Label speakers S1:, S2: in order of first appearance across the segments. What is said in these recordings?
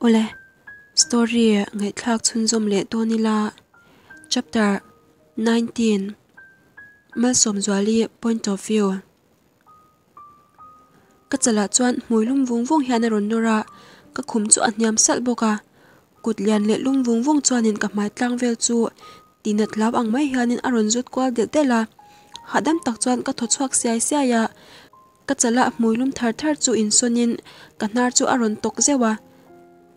S1: Awle, story ngaihthlak chhunzawm leh dawn ila, Chapter 19, Malsawmzuali point of view. Ka chalah chuan hmui lum vung vung hian a rawn nawr a, ka khum chu a hniam salh bawk a. Kut lian leh lum vung vung chuanin ka hmai tlang vel chu tinat hlau ang mai hianin a rawn zut kual delh delh a. Hahdam tak chuan ka thaw chhuak siai siai a, ka chalah hmui lum thar thar chu insawnin ka hnar chu a rawn tawk zeuh a.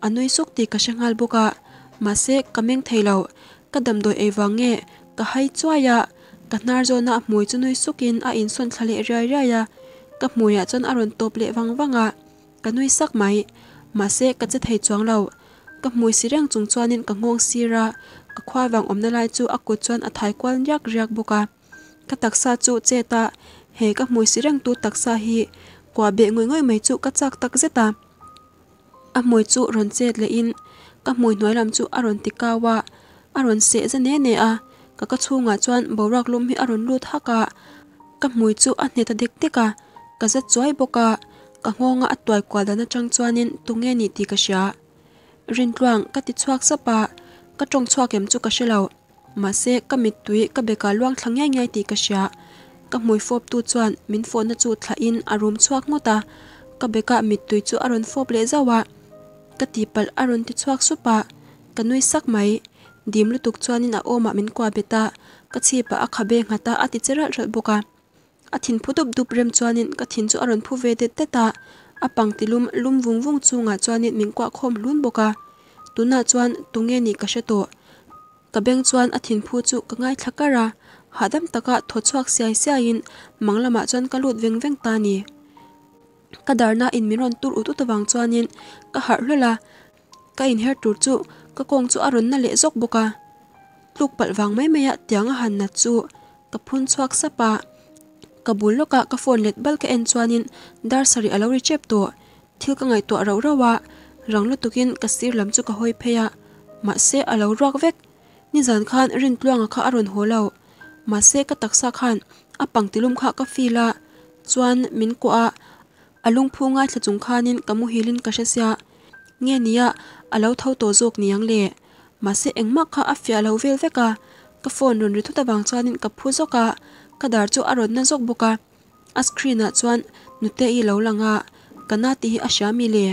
S1: A nui suk tih ka hre nghal bawk a, mahse ka meng thei lo. Ka damdawi ei vang nge ka hai chuai a, ka hnar zawna hmui chu nui sukin a insawn thla leh riai riai a, ka hmuiah chuan a rawn tawp leh vang vang a, ka nui sak mai. Mahse ka che thei chuang lo. Ka hmui si reng chung chuanin ka nghawng sir a, ka khua vang awmna lai chu a kut chuan a thai kual riak riak bawk a. Ka taksa chu chet a, he ka hmui si rengtu taksa hi kuah beh ngawih ngawih mai chu ka chak tak zet a. A hmui chu rawn chet leh in ka hmui hnuai lam chu a rawn ti kau a, a rawn seh za ne ne a, ka ka chhungah chuan boruak lum hi a rawn lut hak a, ka hmui chu a hne ta dek dek a, ka za chuai bawk a, ka nghawnga a tuai kual dan atang chuanin tunge ni tih ka hria. Rintluang ka ti chhuak sap a, ka tawng chhuak em chu ka hre lo. Mahse, ka mittui ka beka luang thla ngiai ngiai tih ka hria. Ka hmui fawp tu chuan min fawhna chu thlahin a rum chhuak ngawt a, ka beka mittui chu a rawn fawp leh zauh a. Ka tihpalh a rawn ti chhuak sup a, ka nui sak mai. Dim lutuk chuanin a awmah min kuah bet a, ka chhipah a khabe nghat a, a ti che ralh ralh bawk a. A thin phu dup dup rem chuanin ka thin chu a rawn phu ve det det a, a pangti lum lum vung vung chungah chuanin min kuah khawm hlun bawk a. Tunah chuan tunge nih ka hre tawh. Ka beng chuan a thin phu chu ka ngaithla kar a, hahdam taka thaw chhuak siai siaiin mang lamah chuan ka lut veng veng ta a ni. Ka darna in min rawn tur ut ut avang chuanin ka harh hlawl a, ka inher tur chu ka kawng chu a rawn na leh zawk bawk a. Tluk palh vang mai maia tiang a han nat chu ka phun chhuak sap a, ka bul lawkah ka phone let bal ka en chuanin dar sarih a lo ri tep tawh. Thil ka ngaihtuah rauh rauh a, rang lutukin ka sir lam chu ka hawi phei a, mahse a lo ruak vek. Nizan khan Rintluanga kha a rawn haw lo, mahse ka taksa khan a pangtilum kha ka feel a, chuan min kuah a, a lungphu ngaithla chung khanin ka muhilin ka hre sia, nge nia a lo tho tawh zawk niang le. Mahse engmah kha a fiah lo vel vek a, ka phone rawn ri thut avang chuanin ka phu zawk a, ka dar chu a rawn na zawk bawk a. A screen ah chuan Nute i lo lang a, ka na tih hi a hria mi le?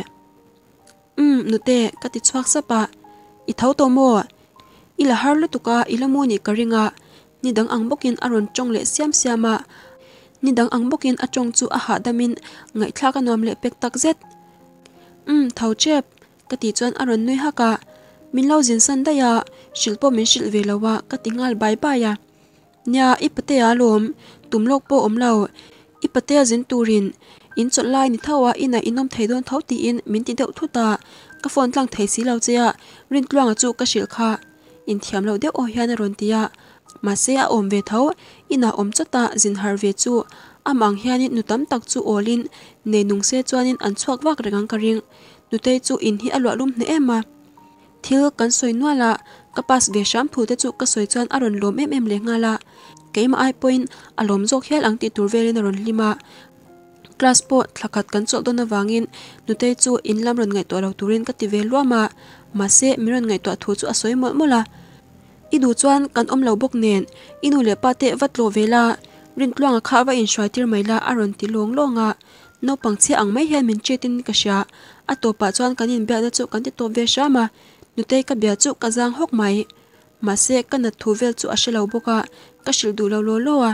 S1: Umm Nute ka ti chhuak sap a, i tho tawh maw? I la har lutuk a, i la mu nih ka ring a, ni dang ang bawkin a rawn tawng leh siam siam a, ni dang ang bawkin a tawng chu a hahdam in ngaihthlak a nuam leh pek tak zet. Umm tho tep ka tih chuan a rawn nui hak a, min lo zin san daih a, hrilh pawh min hrilh ve lo a ka ti nghal bai bai a. Nia, i patea alawm, tum lawk pawh awm lo. I patea zin turin in chawlh lai ni tho a, inah in awm thei dawn tho tiin min ti deuh thut a, ka phone tlang thei si lo che a, Rintluanga chu ka hrilh kha. Inthiam loh deuh aw hian a rawn ti a, mahse a awm ve tho, inah awm chawt a, zin har ve chu amah ang hianin nu tam tak chu awlin nei nung se chuanin an chhuak vak reng ang ka ring. Nutei chu in hi a luah lum hneh em a. Thil kan sawi nual a, ka pass ve hram thu te chu ka sawi chuan a rawn lawm em em leh nghal a, keimah ai pawhin a lawm zawk hial ang tih tur velin a rawn hlim a. Class pawh thla khat kan chawlh dawn avangin Nutei chu in lam rawn ngaihtuah lo turin ka ti ve luam a, mahse min rawn ngaihtuah thu chu a sawi mawlh mawlh a. I duh chuan kan awm lo bawk nen i nu leh pa te va tlawh ve la, Rintluanga kha va inhruai tir mai la a rawn ti lawng lawng a. Naupang chhia ang mai hian min treat in ka hria. A tawpah chuan kan inbiakna chu kan ti tawp ve hram a, Nutei ka bia chu ka zang hawk mai. Mahse, ka nat thu vel chu a hre lo bawk a, ka hrilh duh lo law law a.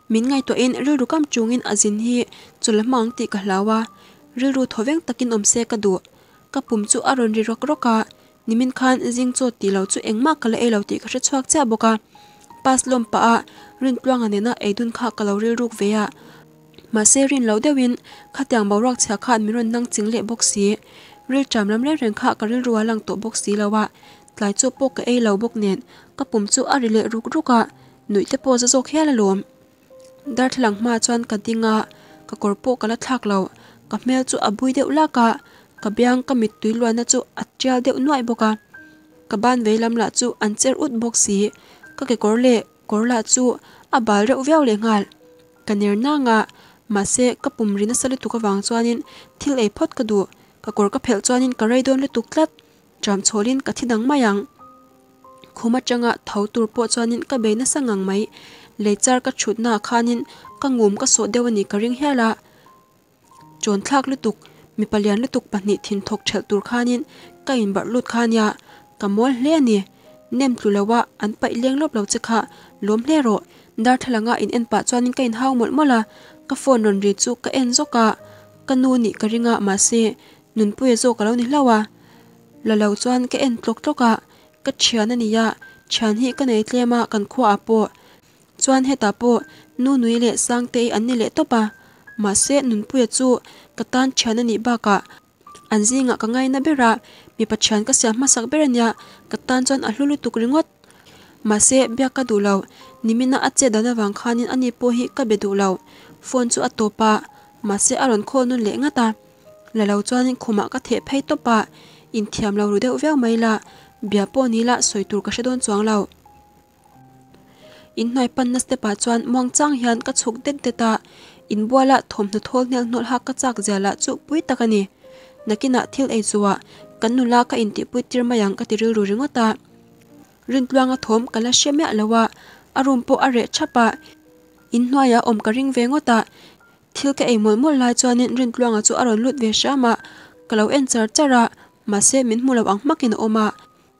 S1: Min ngaihtuahin rilru kam chungin a zin hi chawlh hma ang tih ka hlau a, rilru thaw veng takin awm se ka duh. Ka pum chu a rawn ri rawk rawk a, nimin khan zing chaw tih lo chu engmah ka la ei lo tih ka hre chhuak chiah bawk a. Pass lawm pah a, Rintluanga nena eidun kha ka lo rilruk ve a. Mahse rin loh deuhin khatiang boruak chhia khan min rawn nang ching leh bawk si. Rilṭam lam reng reng kha ka rilru a lang tawh bawk si lo a, tlai chu pawh ka ei lo bawk nen ka pum chu a ri leh ruk ruk a, nuih te pawh za zawk hial alawm. Darthlalang hma chuan ka ding a, ka kawr pawh ka la thlak lo, ka hmel chu a bui deuh lak a, ka biang ka mittui luanna chu a tial deuh nuaih bawk a. Ka ban veilam lah chu an cher ut bawk si, ka kekawr leh Kawr lah chu a bal reuh viau leh nghal. Ka ner nang a, mahse ka pum ri nasa lutuk avang chuanin thil ei phawt ka duh. Ka kawr ka phelh chuanin ka rei dawn lutuk tlat, ṭam chhawlin ka thi dang mai ang. Khum aṭanga tho tur pawh chuanin ka bei nasa ngang mai. Lei char ka ṭhutnaah khanin ka ngum ka sawh deuh a nih ka ring hial a. Chawn thlak lutuk, mipa lian lutuk pahnih thin thawk ṭhelh tur khanin ka inbarh lut kha nia, ka mawl hle a ni. Nem tlu lo a, an paih leng lawp lo che kha, lawm hle rawh. Darthlalanga in en pah chuanin ka inhau mawlh mawlh a, ka phone rawn ri chu ka en zawk a, ka nu nih ka ring a, mahse Nunpuia zawk a lo ni hlauh a. La lo chuan ka en tlawk tlawk a, ka thian a nia, thian hi ka nei tlem a kan khuaah pawh. Chuan hetah pawh nu nui leh Sangtei an ni leh tawp a, mahse Nunpuia chu ka tan thian a nih bakah an zingah ka ngaina ber a, mipa thian ka siam hmasak ber a nia, ka tan chuan a hlu lutuk ringawt. Mahse biak ka duh lo, nimina a chet dan avang khanin ani pawh hi ka be duh lo. Phone chu a tawp a, mahse a rawn call nawn leh ngat a. La lo chuanin khumah ka theh phei tawp a, inthiam lo ru deuh viau mai la, bia pawh ni la sawi tur ka hre dawn chuang lo. Inhnuai panna step ah chuan muang chang hian ka chhuk det det a, inbuala thawmhnaw thawl hnel hnawlh hak ka chak zia lah chu pui tak a ni. Nakinah thil ei zuah kan nula ka intihpui tir mai ang ka ti rilru ringawt a. Rintluanga thawm ka la hre miah lo a, a room pawh a reh thap a, inhnuaiah awm ka ring ve ngawt a, thil ka ei mawlh mawlh lai chuanin Rintluanga chu a rawn lut ve hram a, ka lo en char char a, mahse min hmu lo ang hmakin a awm a.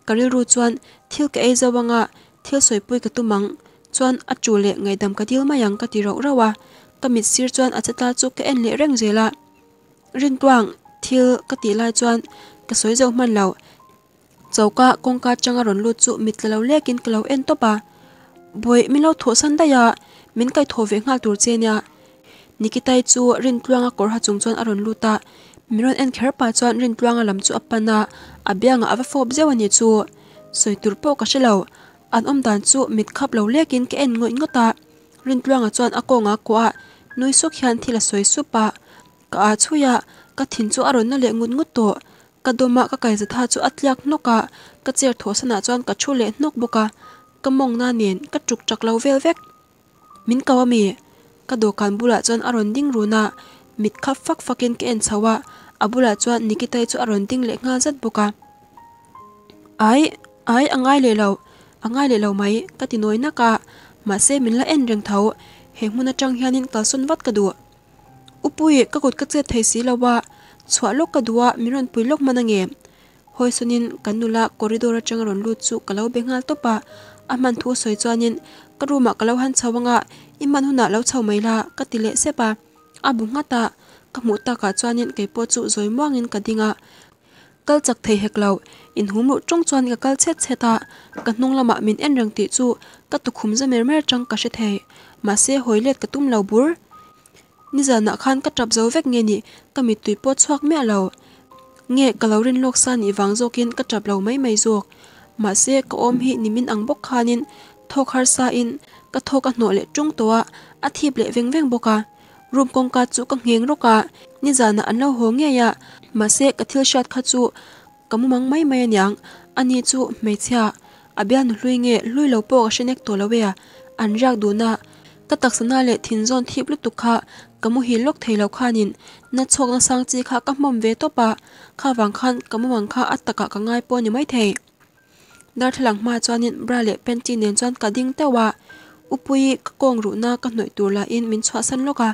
S1: Ka rilru chuan thil ka ei zo anga thil sawipui ka tum ang chuan a tu leh ngaihdam ka dil mai ang ka ti rauh rauh a, ka mit sir chuan a chetla chu ka en leh reng zel a. Rintuang thil ka tih lai chuan ka sawi zo hman lo. Choka kawngka atanga rawn lut chu mit tla lo lekin ka lo en tawp a, Bawih min lo thawhsan daih a, min kaihthawh ve nghal tur che nia. Nikitai chu Rintluanga kawr ha chung chuan a rawn lut a, min rawn en kher pah chuan Rintluanga lam chu a pan a, a biangah a va fawp zeuh a nih chu. Sawi tur pawh ka hre lo, an awm dan chu mit khap lo lekin ka en ngawih ngawt a. Rintluanga chuan a kawnga kuah a, nui suk hian thil a sawi sup a. Ka aa chhui a, ka thin chu a rawn na leh ngut ngut tawh. Ka dawma ka kaizatha chu a tliak hnawk a, ka chair thawhsanah chuan ka thu leh hnawk bawk a, ka mawngna nen ka tuk chak lo vel vek. Min ko ami? Ka dawhkan bulah chuan a rawn ding run a, mit khap fak fakin ka en chho a, a bulah chuan Nikitai chu a rawn ding leh nghal zat bawk a. Ai, ai a ngai leh lo, a ngai leh lo mai, ka ti nawi nak a, mahse min la en reng tho, he hmun atang hianin kalsawn vat ka duh. Upui, ka kut ka chet thei si lo a, chhuah lawk ka duh a, min rawn pui lawk hman ange. Hawisawnin kan nula corridor atanga rawn lut chu ka lo be nghal tawp a, a hman thu sawi chuanin ka room ah ka lo han chho anga i hman hunah lo chho mai la ka ti leh sep a, a bu nghat a, ka hmuh takah chuanin keipawh chu zawi muangin ka ding a, kal chak thei hek lo, inhum ruh tawng chuan ka kal chhet chhet a, ka hnung lamah min en reng tih chu ka tukhum za mer mer atang ka hre thei, mahse hawi let ka tum lo bur. Nizanah khan ka tap zo vek nge nih ka mittui pawh chhuak miah lo. Nge ka lo rin lawk sa nih vang zawkin ka tap lo mai mai zawk. Mahse ka awm hi nimin ang bawk khanin thawk harsa in ka thawk a hnawh leh tung tawh a, a thip leh veng veng bawk a. Room kawngka chu ka ngheng rawk a, nizanah an lo haw ngei a, mahse ka thil hriat kha chu ka mumang mai mai aniang, ani chu hmeichhia a bialnu hlui nge hlui lo pawh ka hre nek tawh lo e a, an riak dun a, ka taksana leh thinzawn thip lutuk kha ka muhil lawk thei lo khanin na chhawk na sang chi kha ka hmawm ve tawp a, kha vang khan ka mumang kha a takah ka ngai pawh a ni maithei. Darthlalang hma chuanin bra leh panty nen chuan ka ding teuh a, Upuii ka kawng ruhna ka hnawih tur lahin min chhuahsan lawk a,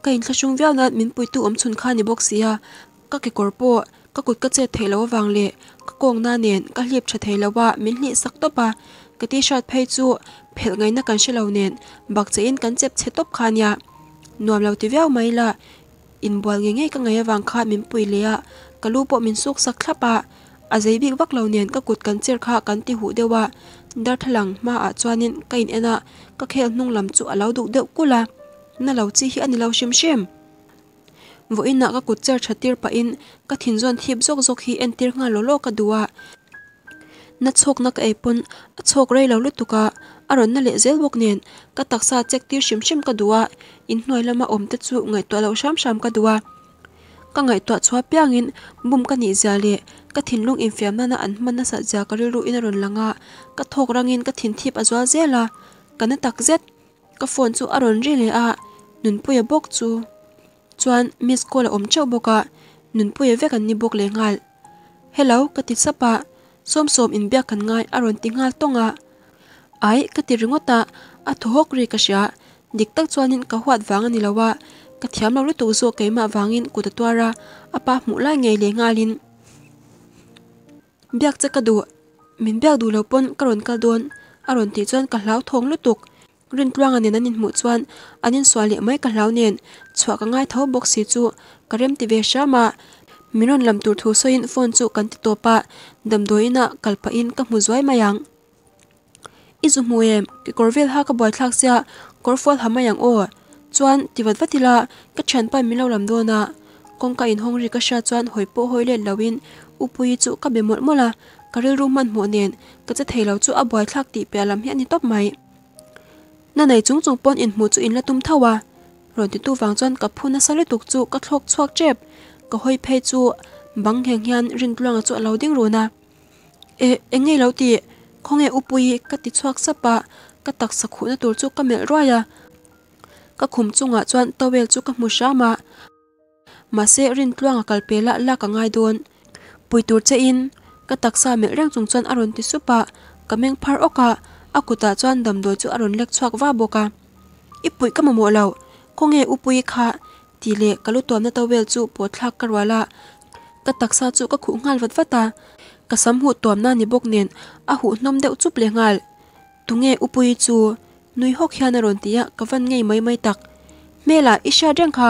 S1: ka inthlahrung viau nan min puitu awm chhun kha a ni bawk si a, ka kekawr pawh ka kut ka chet theih loh avang leh ka kawngna nen ka hlip tha thei lo a, min hlih sak tawp a, ka t-shirt phei chu phelh ngaihna kan hre lo nen bakcheh in kan chep chhe tawp kha a nia, nuam lo ti viau mai la. Inbual ngei ngei ka ngaih avang khan min pui leh a, ka lu pawh min suk sak thlap a, a zei bik vak lo nen ka kut kan cher kha kan ti huh deuh a, darthlalang hmaah chuanin ka in en a, ka khel hnung lam chu a lo duk deuh kulh a, na lo chi hi a ni lo hrim hrim. Vawiinah ka kut cher tha tir pahin ka thinzawn thip zawk zawk hi entir nghal law law ka duh a. Na chhawkna ka ei pawn a chhawk rei lo lutuk a, a rawn na leh zel bawk nen ka taksa check tir hrim hrim ka duh a, inhnuai lama awm te chu ngaihtuah loh hram hram ka duh a. Ka ngaihtuah chhuah piangin bum ka nih zia leh ka thinlung infiam nana an hman nasat zia ka rilru in a rawn lang a, ka thawk rangin ka thin thip a zual zel a, ka na tak zet. Ka phone chu a rawn ri leh a, Nunpuia bawk chu chuan miss call a awm teuh bawk a. Nunpuia vek an ni bawk lehnghal. Hello ka ti sap a, Sawmsawm inbiak kan ngai a rawn ti nghal tawng a. Ai ka ti ringawt a, a thaw hawk ri ka hria. Dik tak chuanin ka huat vang a ni lo a, ka thiam lo lutuk zawk keimah vangin kut a tuar a, a pa hmuh lai ngei leh nghalin. Biak che ka duh, min biak duh lo pawn ka rawn kal dawn a rawn tih chuan ka hlauthawng lutuk. Rintluanga nen an inhmuh chuan an insual leh mai ka hlau nen chhuah ka ngai tho bawk si chu ka rem ti ve hram a, min rawn lam tur thu sawiin phone chu kan ti tawp a, damdawi inah kal pahin ka hmu zuai mai ang. I zu hmu em? Kekawr vel ha ka buaithlak sia kawr fual ha mai ang aw. Chuan ti vat vat ila ka thianpa in min lo lam dawn a, kawngka inhawng ri ka hriat chuan hawi pawh hawi let loin Upuii chu ka be mawlh mawlh a, ka rilru hmanhmawh nen ka che thei lo chu a buaithlak tih piah lam hi a ni tawp mai. Na nei chung chung pawn inhmuh chu in la tum tho a, rawn titu vang chuan ka phu nasa lutuk chu ka thlawk chhuak tep, ka hawi phei chu bang ngheng hian Rintluanga chu a lo ding run a, E, eng nge lo ti? Khawnge u Puii? ka ti chhuak sap a, ka taksa khuhna tur chu ka melh ruai a, ka khum chungah chuan towel chu ka hmu hram a. Mahse, Rintluanga kal pe lah lak a ngai dawn. Pui tur che in, ka taksa melh reng chung chuan a rawn ti sup a, ka meng phar awk a, a kutah chuan damdawi chu a rawn lek chhuak va bawk a. I puih ka mamawh lo, khawnge u Puii kha? tih leh ka lu tuamna towel chu pawt thlak ka rual a, ka taksa chu ka khuh nghal vat vat a, ka sam huh tuamna ni bawk nen a huh hnawm deuh chup leh nghal. Tunge u Puii chu? Nui hawk hian a rawn ti a, ka van ngei mai mai tak. Hmela, i hriat reng kha,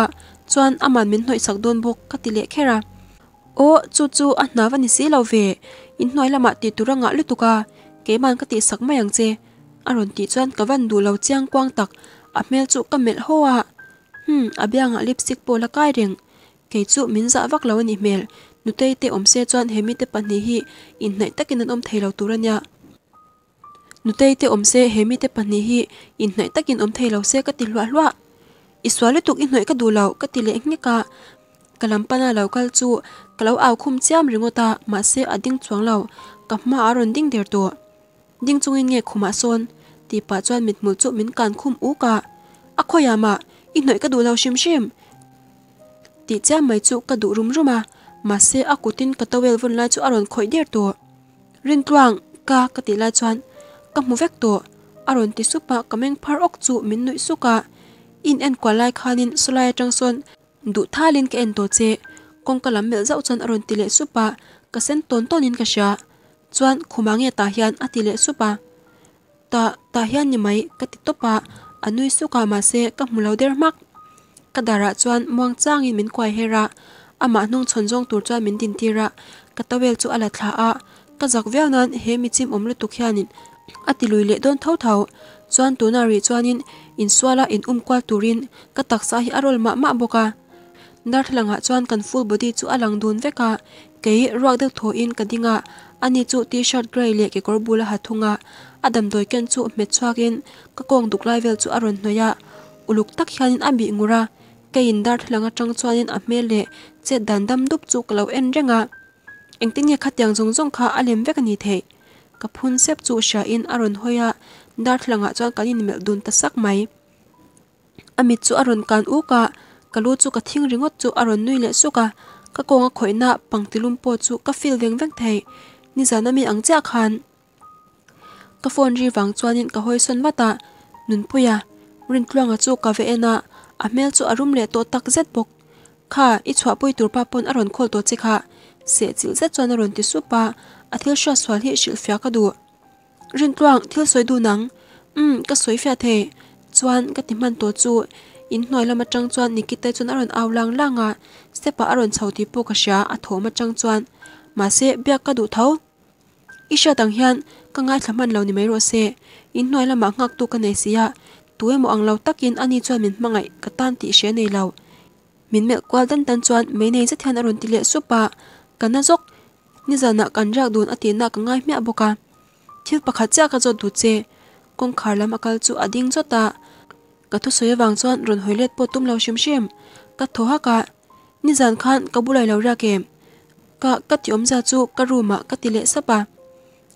S1: chuan aman min hnawih sak dawn bawk, ka ti leh kher a. Aw, chu chu a hna va ni si lo ve, inhnuai lamah tih tur a ngah lutuk a, keiman ka tih sak mai ang che, a rawn tih chuan ka van duh lo chiang kuang tak, a hmel chu ka melh haw a. Hum, a biangah lipstick pawh la kai reng, kei chu min zah vak lo a nih hmel, Nutei te awm se chuan he mite pahnih hi inhnaih takin an awm thei lo tur a nia. Nutei te awm se he mite pahnih hi inhnaih takin awm thei lo se ka ti hluah hluah. I sual lutuk i hnawih ka duh lo ka ti leh nghek a, ka lam pana lo kal chu ka lo au khum chiam ringawt a mahse a ding chuang lo, ka hma a rawn ding der tawh. Ding chungin nge khumah sawn? tih pah chuan mithmul chu min kan khum uk a, A khawiah mah i hnawih ka duh lo hrim hrim tih chiam mai chu ka duh rum rum a, mahse a kutin ka towel vawn lai chu a rawn khawih der tawh. Rintluang, ka ka tih lai chuan ka hmu vek tawh, a rawn ti sup a, ka meng phar awk chu min nuih suk a, in enkual lai khanin sawlai atang sawn duh thalin ka en tawh che, kawngka lam melh zauh chuan a rawn ti leh sup a, ka sen tawn tawnin ka hria, chuan khumah nge tah hian a ti leh sup a, tah tah hian ni mai ka ti tawp a, a nui suk a mahse ka hmu lo der hmak, ka darah chuan muang changin min kuai her a, amah hnung chhawn zawng tur chuan min din tir a, ka towel chu a la thla a, ka zak viau nan he mi chim awm lutuk hianin a ti lui leh dawn tho tho, chuan tuna rih chuanin insuala in um kual turin ka taksa hi a rawl mah mah bawk a, darthlalangah chuan kan full body chu a lang dun vek a, kei ruak deuh thawhin ka ding a, ani chu t-shirt grey leh kekawr bul a ha thung a, a damdawi ken chu hmet chhuakin ka kawng duk lai vel chu a rawn hnawih a, uluk tak hianin a bih ngur a, keiin darthlalang atang chuanin a hmel leh chet dan dam dup chu ka lo en reng a, engtin nge khatiang zawng zawng kha a lem vek a ni theih? Ka phun sep chu hriain a rawn hawi a, darthlalangah chuan kan inmelh dun ta sak mai. A mit chu a rawn kan uk a, ka lu chu ka thing ringawt chu a rawn nui leh suk a, ka kawnga khawihna pangtilum pawh chu ka feel veng veng thei, nizan ami ang chiah khan. Ka phone ri vang chuanin ka hawi sawn vat a, Nunpuia, Rintluanga chu ka va en a, a hmel chu a rum leh tawh tak zet bawk. Kha, i chhuahpui tur pa pawn a rawn call tawh che kha, sehchilh zet chuan a rawn ti sup a, a thil hriat sual hi hrilhfiah ka duh. Rintluang, thil sawi dun ang. Umm, ka sawi fiah thei. Chuan, ka ti hman tawh chu, inhnuai lam atang chuan Nikita chuan a rawn au lang lang a, step ah a rawn chho tih pawh ka hria, a thawm atang chuan. Mahse, biak ka duh tho. I hriat ang hian ka ngaithla hman lo ni mai rawh se, in hnuai lamah nghaktu ka nei si a, tu emaw ang lo takin ani chuan min hmangaih ka tan tih hre nei lo. Min melh kual dan dan chuan mei nei zet hian a rawn ti leh sup a, ka na zawk. Nizanah kan riak dun a tihna ka ngai hmiah bawk a. Thil pakhat chiah ka zawt duh che, kawngkhar lam a kal chu a ding chawt a, ka thusawi avang chuan rawn hawi let pawh tum lo hrim hrim. Ka thaw hak a, nizan khan ka bulai lo riak em? Ka ka ti awmzia chu ka room ah ka ti leh sap a,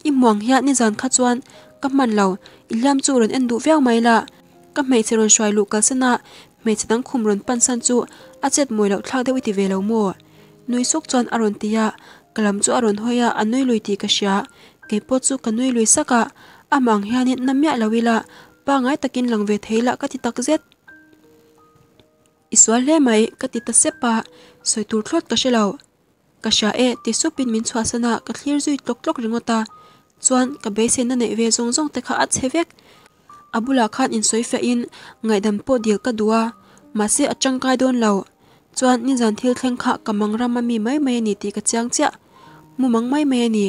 S1: I hmuang hian nizan kha chuan ka hman lo, i hliam chu rawn en duh viau mai la, ka hmeichhe rawn hruai luh kalsan a hmeichhe dang khum rawn pan san chu a chet mawi loh thlak deuh i ti ve lo maw? Nui suk chuan a rawn ti a, ka lam chu a rawn hawi a, a nui lui tih ka hria. Keipawh chu ka nui lui sak a, amah ang hianin na miah lo ila, pangai takin lang ve thei la ka ti takzet. I sual hle mai, ka ti ta sep a, sawi tur thlawt ka hre lo. Ka hria e, ti supin min chhuahsan a, ka thlir zui tlawk tlawk ringawt a. Chuan, ka beiseina neih ve zawng zawng te kha a chhe vek. A bulah khan insawi fiahin ngaihdam pawh dil ka duh a, mahse a tangkai dawn lo. Chuan, nizan thil thleng kha ka mang ram a mi mai mai a ni tih ka chiang chiah. Mu mang mai mai a ni,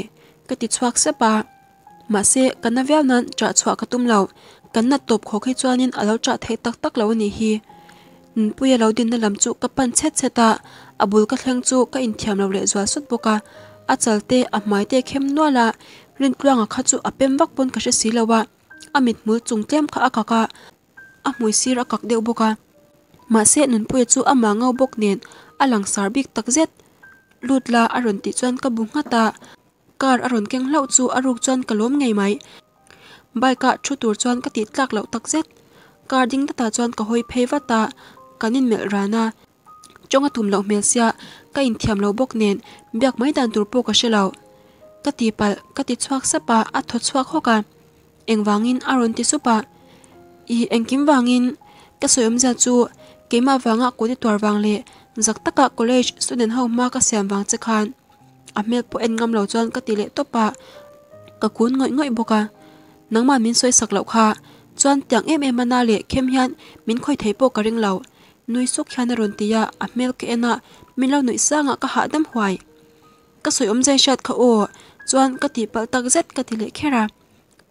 S1: ka ti chhuak sep a. Mahse, ka na viau nan ṭah chhuah ka tum lo. Kan nat tawp khawk hi chuanin a lo ṭah theih tak tak lo a nih hi. Nunpuia lo dinna lam chu ka pan chhet chhet a, a bul ka thleng chu ka inthiam lo leh zual sawt bawk a. A chal te, a hmai te khem nual a, Rintluanga kha chu a pem vak pawn ka hre si lo a, a mithmul chung tlem kha a kak a, a hmui sir a kak deuh bawk a. Mahse, Nunpuia chu amah ngau bawk nen a langsar bik takzet. Lut la a rawn tih chuan ka bu nghat a. Car a rawn keng hlauh chu a ruk chuan ka lawm ngei mai. Bike ah thu tur chuan ka tih tlak loh tak zet. Car ding datah chuan ka hawi phei vat a, kan inmelh ran a. Tawng a tum loh hmel sia ka inthiam lo bawk nen biak mai dan tur pawh ka hre lo. Ka tihpalh ka ti chhuak sap a, a thaw chhuak hawk a. Engvangin a rawn ti sup a. Ih engkim vangin ka sawi awmzia chu keimah vanga kut i tuar vang leh zak taka college student ho hma ka siam vang che khan a hmel pawh en ngam lo chuan ka ti leh tawp a, ka kun ngawih ngawih bawk a. Nangmah min sawi sak loh kha chuan tiang em em a na leh khem hian min khawih thei pawh ka ring lo nui suk hian a rawn ti a, a hmel ka en a min lo nuih sang a ka hahdam huai. Ka sawi awmzia hriat kha aw chuan ka tihpalh tak zet ka ti leh kher a.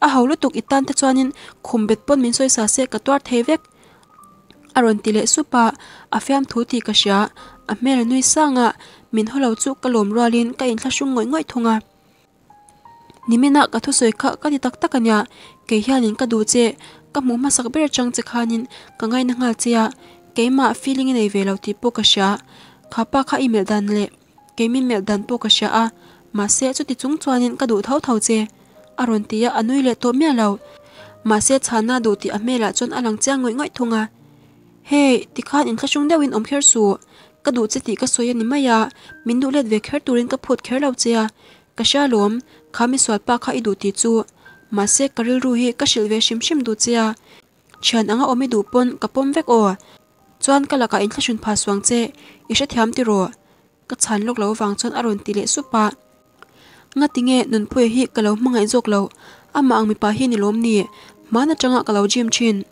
S1: A ho lutuk i tan te chuanin khum bet pawn min sawi sa se ka tuar thei vek a rawn ti leh sup a, a fiamthu tih ka hria, a hmel a nui sang a, min haw lo chu ka lawm rualin ka inthlahrung ngawih ngawih thung a. Nimina ka thusawi kha ka ti tak tak a nia, kei hianin ka duh che, ka hmuh hmasak ber atang che khanin ka ngaina nghal che a, keimah feeling i nei ve lo tih pawh ka hria, kha pa kha i melh dan leh. Kei min melh dan pawh ka hria a, mahse chuti chung chuanin ka duh tho tho che, a rawn ti a, a nui leh tawh miah lo. Mahse chhana duh tih a hmelah chuan a lang chiang ngawih ngawih thung a. Hey, tikhan inthlahrung deuhin awm kher suh, ka duh che tih ka sawi a ni mai a, min duh let ve kher turin ka phut kher lo che a, ka hria lawm, kha misual pa kha i duh tih chu. Mahse ka rilru hi ka hrilh ve hrim hrim duh che a, thian anga awm i duh pawn ka pawm vek aw. Chuan ka lakah inthlahrun pha suang che, i hrethiam tiraw? Ka chhan lawk lo avang chuan a rawn ti leh sup a. Ngati nge Nunpuia hi ka lo hmangaih zawk lo, amah ang mipa hi ni lawm ni? Hmaan atanga ka lo gym thin.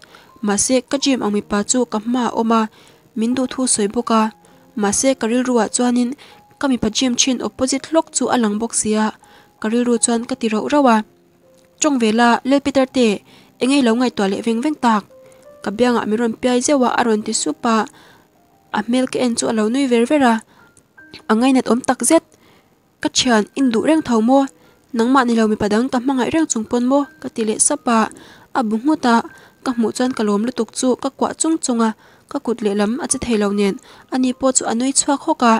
S1: Mahse ka gym ang mipa chu ka hma a awm a, min duh thu sawi bawk a. Mahse ka rilruah chuanin ka mipa gym thin opposite hlawk chu a lang bawk sia, ka rilru chuan ka ti rauh rauh a. Tawng ve la, Lel Peter te, eng ei lo ngaihtuah leh veng veng tak? Ka biangah min rawn piai zeuh a, a rawn ti sup a. A hmel ka en chu a lo nui ver ver a, a ngainat awm tak zet. Ka thian, in duh reng tho maw? Nangmah ni lo mipa dang ka hmangaih reng chung pawn maw? Ka ti leh sap a, a bu nghut a, ka hmuh chuan ka lawm lutuk chu ka kuah chung chung a, ka kut lehlam a che thei lo nen ani pawh chu a nui chhuak hawk a.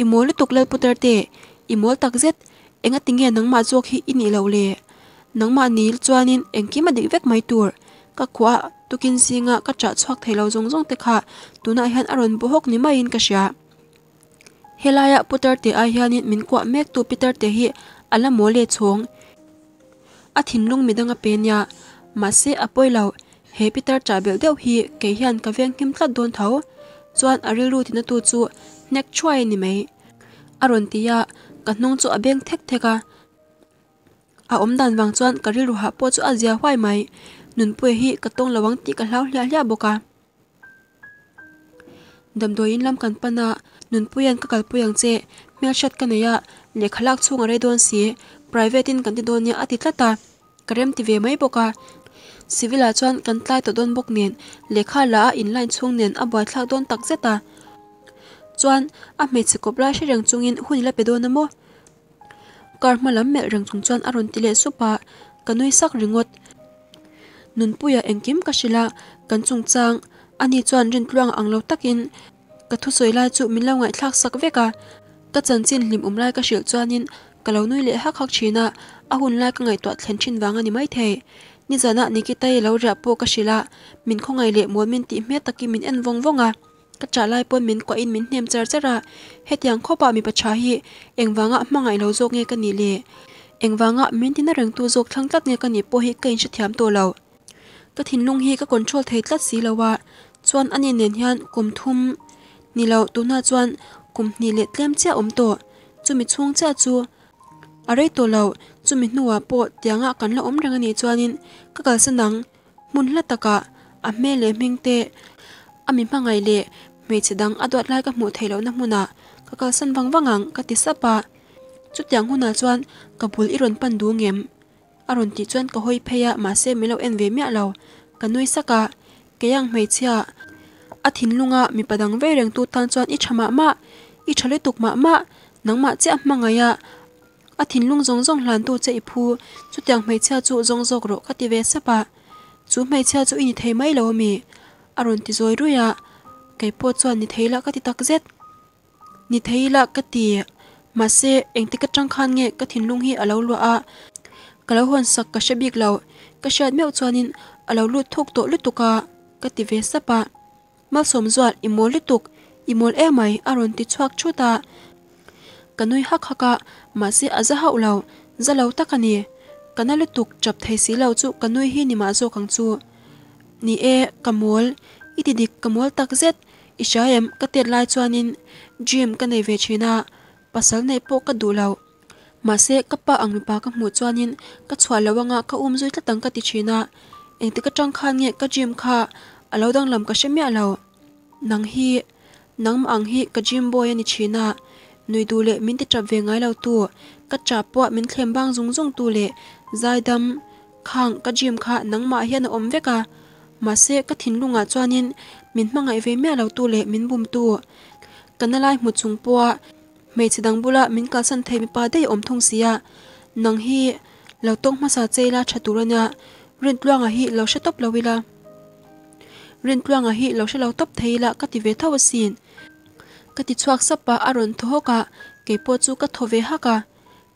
S1: I mawl lutuk Lal Putar te, i mawl tak zet, enga tinge nangmah zawk hi i nih loh le? Nangmah nil chuanin engkim a dik vek mai tur, ka khuah tukin zinga ka chah chhuak thei lo zawng zawng te kha tunah hian a rawn bu hawk ni maiin ka hria. Helaia Putar te ai hianin min kuah mek tu Pitar te hi a la mawl e chhawng. A thinlung midang a pe nia, mahse a pawi lo, he pitar chah belh deuh hi kei hian ka veng hlim tlat dawn tho, chuan a rilru tina tu chu hnek thuai a ni mai, a rawn ti a, ka hnung chu a beng thek thek a, a awm dan vang chuan ka rilru hah pawh chu a zia huai mai, Nunpuia hi ka tawng lo ang tih ka hlau hliah hliah bawk a. Damdawiin lam kan pan a, Nunpuia'n ka kalpui ang che, hmelhriat ka nei a, lehkha lak chhung a rei dawn si, private in kan ti dawn nia a ti tlat a, ka rem ti ve mai bawk a. Civil ah chuan kan tlai tawh dawn bawk nen, lehkha la a in line chhung nen a buaithlak dawn tak zet a. Chuan a hmeichhe kawp lai hre reng chungin hun i la pe dawn a maw? Car hma lam melh reng chung chuan a rawn ti leh sup a, ka nui sak ringawt. Nunpuia engkim ka hrilh a, kan chungchang ani chuan Rintluang ang lo takin ka thusawi lai chu min lo ngaihthlak sak vek a, ka chanchin hlim awm lai ka hrilh chuanin ka lo nui leh hak hak thin a, a hun lai ka ngaihtuah thlen thin vang a ni maithei. Nizanah Nikitai lo riah pawh ka hrilh a, min khawngaih leh mawl min tih hmel takin min en vawng vawng a. Ka chah lai pawn min kuahin min hnem char char a, hetiang khawpah mipa tha hi engvanga hmangaih lo zawk nge ka nih le? Engvanga min tina rengtu zawk thlang tlat nge ka nih pawh hi ka inhrethiam tawh lo. Ka thinlung hi ka control thei tlat si lo a, chuan ani nen hian kum thum ni lo tunah chuan kum hnih leh tlem chiah awm tawh. Chumi chhung chiah chu a rei tawh lo, chumi hnuah pawh tianga kan la awm reng a nih chuanin ka kalsan ang. Hmun hla takah a hmel leh hming te, a mi hmangaih leh hmeichhe dang a duat lai ka hmuh theih lohna hmunah ka kalsan vang vang ang ka ti sap a. Chutiang hunah chuan ka bul i rawn pan duh ngem? A rawn tih chuan ka hawi phei a mahse min lo en ve miah lo. Ka nui sak a, kei ang hmeichhia a thinlunga mipa dang vei reng tu tan chuan i tha mah mah, i tha lutuk mah mah, nangmah chiah hmangaih a A thinlung zawng zawng hlantu che i phu, chutiang hmeichhia chu zawng zawk rawh ka ti ve sap a. Chu hmeichhia chu i ni thei mai lo ami? A rawn ti zawi ruih a, kei pawh chuan ni thei lah ka ti tak zet. Ni thei lah ka ti, mahse engtik atang khan nge ka thinlung hi a lo luah a, ka lo hawn sak ka hre bik lo, ka hriat meuh chuanin a lo lut thuk tawh lutuk a, ka ti ve sap a. Malsawm zual i mawl lutuk, i mawl emai a rawn ti chhuak thut a. Ka nui hak hak a, mahse a za hauh lo, za lo tak a ni. Ka na lutuk chap thei si lo chu ka nui hi ni mah zawk ang chu. Ni e, ka mawl, i ti dik ka mawl tak zet, i hria em ka tet lai chuanin dream ka nei ve thin a, pasal neih pawh ka duh lo. Mahse, ka pa ang mipa ka hmuh chuanin ka chhuah lo anga ka um zui tlat ang ka ti thin a, engtik atang khan nge ka dream kha a lo danglam ka hre miah lo. Nang hi, nangmah ang hi ka dream boy a ni thin a, nui duh leh min ti tap ve ngai lo tu, ka tap pawh min thlem bang zung zung tu leh zaidam khang ka dream kha nangmah hian a awm vek a, mahse ka thinlungah chuanin min hmangaih ve miah lo tu leh min bum tu ka na lai hmu chung pawha Hmeichhe dang bula min kalsan thei mipa daih a awm thung sia, nang hi lo tawng hmasa che ila tha tur ania, Rintluanga hi lo hre tawp lo ila. Rintluanga hi lo hre lo tawp thei ila ka ti ve tho asin. Ka ti chhuak sap a, a rawn thaw hawk a, keipawh chu ka thaw ve hak a.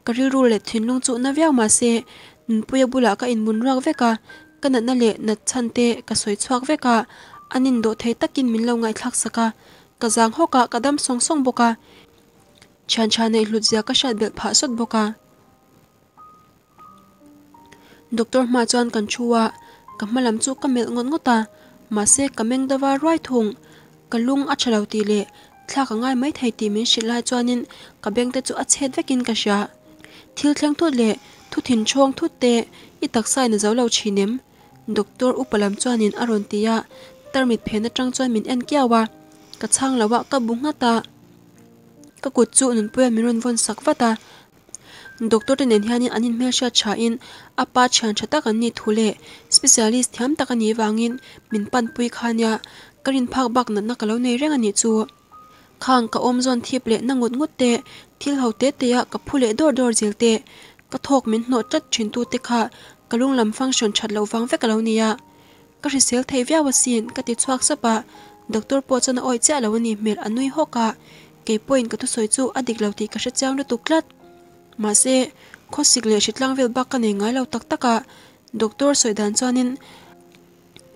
S1: Ka rilru leh thinlung chu na viau mahse Nunpuia bulah ka inmun ruak vek a, ka natna leh nat chhan te ka sawi chhuak vek a, an indawh thei takin min lo ngaihthlak sak a, Ka zang hawk a, ka dam sawng sawng bawk a, thian tha neih hlut zia ka hriat belh phah sawt bawk a. Doctor hma chuan kan thu a, ka hma lam chu ka melh ngawt ngawt a, mahse ka meng dava ruai thung. Ka lung a tha lo tih leh thlak a ngai mai thei tih min hrilh lai chuanin ka beng te chu a chhet vekin ka hria. Thil thleng thut leh thu thin chhawng thut te i taksa in a zo lo thin em? Doctor upa lam chuanin a rawn ti a, tarmit phen atang chuan min en kiau a, ka chhang lo a, ka bu nghat a, ka kut chu Nunpuia min rawn vawn sak vat a, Doctor te nen hianin an inhmelhriat thain a pa thian tha tak an nih thu leh specialist thiam tak a nih vangin min panpui kha nia, ka rin phak bak natna ka lo nei reng a nih chu. Khang ka awm zawn thip leh na ngut ngut te, thil ho te te a ka phu leh dawr dawr zel te, ka thawk min hnawh tlat thin tu te kha ka lung lam function that loh vang vek a lo nia. Ka hrisel thei viau asin ka ti chhuak sap a, doctor pawh chuan a awih chiah lo a ni hmel a nui hawk a, kei pawhin ka thusawi chu a dik lo tih ka hre chiang lutuk tlat. Mahse, khawsik leh hritlang vel bak ka nei ngai lo tak tak a, doctor sawi dan chuanin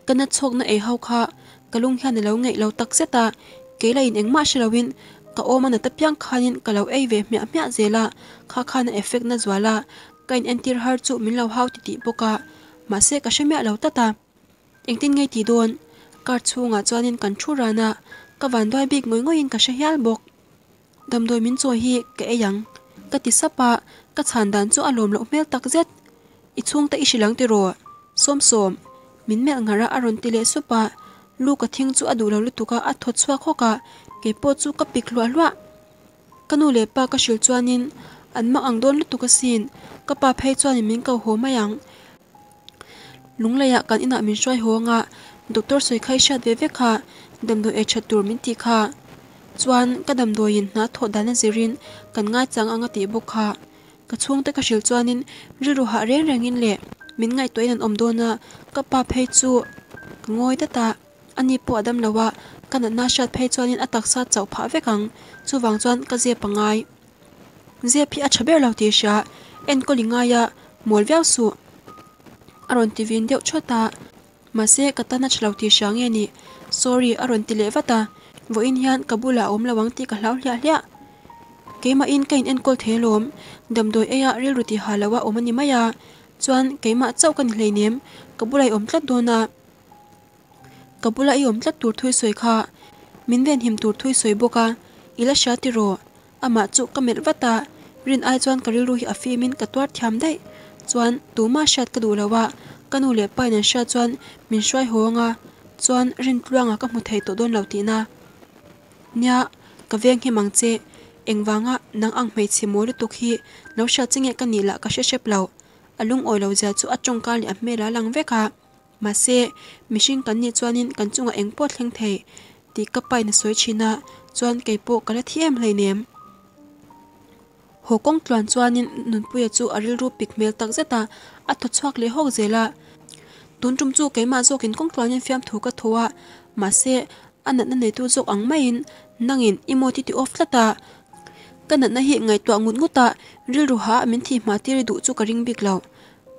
S1: Ka na chhawkna ei ho kha ka lung hian a lo ngeih lo tak zet a, kei la in engmah hre loin ka awm a nat apiang khanin ka lo ei ve hmiah hmiah zel a, kha khan a effect na zual a, ka in entir har chu min lo hau ti tih bawk a, mahse ka hre miah lo tlat a. Engtin ngei tih dawn? Car chhungah chuanin kan thu ran a, ka vanduai bik ngawih ngawih in ka hre hial bawk. Damdawi min chawi hi ka ei ang, ka ti sap a, ka chhan dan chu a lawm loh hmel tak zet. I chhungte i hrilh ang tiraw? Sawm sawm, min melh ngar a a rawn ti leh sup a, lu ka thing chu a duh lo lutuk a, a thaw chhuak hawk a, kei pawh chu ka pik hluah hluah. Ka nu leh pa ka hrilh chuanin an mak ang dawn lutuk asin, ka pa phei chuanin min ko haw mai ang. Lungleiah kan inah min hruai haw anga doctor sawi kha i hriat ve vek kha, damdawi ei that tur min tih kha. Chuan ka damdawiin hna thawh dan a zirin kan ngaichang anga tih bawk kha. Ka chhungte ka hrilh chuanin rilru hah reng rengin leh min ngaihtuahin an awm dawn a, ka pa phei chu ka ngawi dat a, ani pawh a dam lo a, ka natna hriat phei chuanin a taksa chauh phah vek ang, chuvang chuan ka zep a ngai. Zep hi a tha ber lo tih hria, enkawl i ngai a, mawl viau suh a rawn ti vin deuh thawt a, mahse ka tan a tha lo tih hria nge ni, sorry a rawn ti leh vat a. Vawiin hian ka bulah a awm lo ang tih ka hlau hliah hliah. Keimahin ka in enkawl thei alawm, damdawi eia rilru ti ha loa awm a ni mai a, chuan keimah chauh ka ni hleinem, ka bulah i awm tlat dawn a. Ka bula i awm tlat tur thui sawi kha min venhim tur thui sawi bawk a, i la hria tiraw? Amah chu ka melh vat a, rin ai chuan ka rilru hi a fim in ka tuar thiam daih. Chuan tumah hriat ka duh lo a, ka nu leh pa in an hriat chuan min hruai haw ang a, chuan Rintluanga ka hmu thei tawh dawn lo tihna. Nia, ka veng him ang che, engvanga nang ang hmeichhe mawi lutuk hi lo hriat che nge ka nih lah ka hre hrep lo. A lungawi lo zia chu a tawngka leh a hmel a lang vek a. Mahse, mihring kan nih chuanin kan chungah eng pawh thleng thei tih ka pain a sawi thin a, chuan kei pawh ka la thi em hleinem. Haw kawng tluan chuanin Nunpuia chu a rilru pik hmel tak zet a, a thaw chhuak leh hawk zel a. Tun tum chu keimah zawkin kawng tluanin fiamthu ka thaw a, mahse, a natna neitu zawk ang maiin nangin i maw ti ti off tlat a. Ka natna hi ngaihtuah ngut ngut a, rilru ha a min thih hma tir i duh chu ka ring bik lo.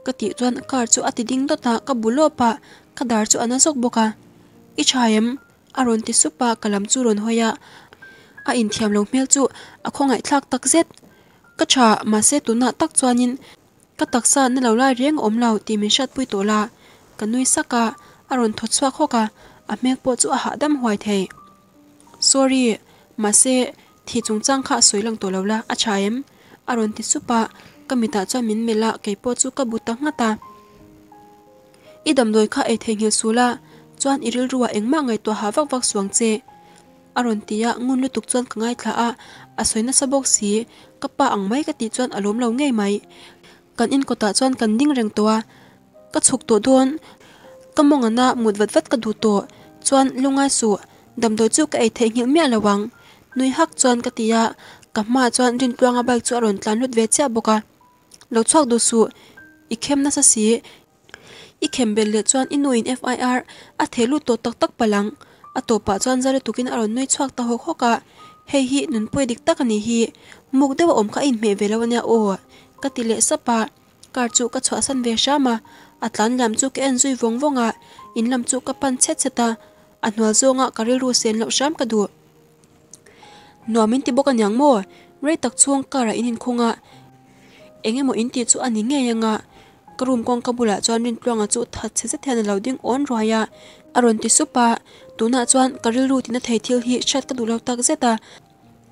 S1: Ka tih chuan car chu a ti ding dawt a, ka bu lawp a, ka dar chu a na zawk bawk a. I tha em? A rawn ti sup a, ka lam chu rawn hawi a, a inthiam lo hmel chu a khawngaih thlak tak zet. Ka tha, mahse tunah tak chuanin ka taksa na lo lai reng a awm lo tih min hriatpui tawh la. Ka nui sak a, a rawn thaw chhuak hawk a, a hmel pawh chu a hahdam huai thei. Sorry, mahse Thi chungchang kha a sawi lang tawh lo la, a tha em? A rawn ti sup a, ka mitah chuan min melh a, kei pawh chu ka bu ta nghat a. I damdawi kha ei theihnghilh suh la, chuan i rilruah engmah ngaihtuah hah vak vak suang che. A rawn ti a, ngun lutuk chuan ka ngaithla a, a sawi nasa bawk si, ka pa ang mai ka tih chuan a lawm lo ngei mai. Kan inkawtah chuan kan ding reng tawh a, Ka chhuk tawh dawn, ka mawngana mut vat vat ka duh tawh, chuan lungai suh, damdawi chu ka ei theihnghilh miah lo ang, nui hak chuan ka ti a, ka hmaah chuan Rintluanga bike chu a rawn tlan lut ve chiah bawk a, Lo chhuak duh suh, i khem nasa si, i khem belh leh chuan i nuin FIR a theh lut tawh tak tak palh ang, a tawpah chuan za lutukin a rawn nui chhuak ta hawk hawk a, hei hi nunpuia dik tak a nih hi, muk deuh a awm kha a inhmeh ve lo a nia aw, ka ti leh sap a. Car chu ka chhuahsan ve hram a, a tlan liam chu ka en zui vawng vawng a, in lam chu ka pan chhet chhet a, a hnual zawnga ka rilru sen loh hram ka duh. Nuam in ti bawk aniang maw? Rei tak chhung car ah in inkhung a, eng emaw in tih chu a ni ngei anga, ka room kawngka bulah chuan Rintluanga chu that chhe zet hian a lo ding awn ruai a, a rawn ti sup a, tunah chuan ka rilru tina thei thil hi hriat ka duh lo tak zet a,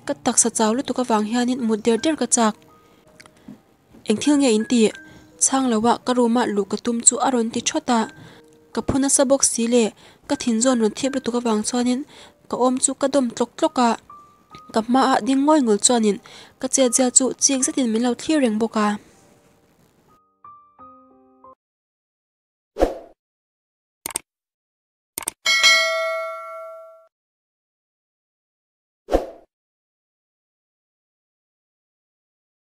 S1: ka taksa chau lutuk avang hianin mut der der ka chak. Eng thil nge in tih? Chhang lo a ka room ah luh ka tum chu a rawn ti thawt a, ka phu nasa bawk si le, ka thin zawn rawn thip lutuk avang chuanin ka awm chu ka dawm tlawk tlawk a, ka hma ah ding ngawi ngul chuanin ka chet zia chu chik zetin min lo thlir reng bawk a.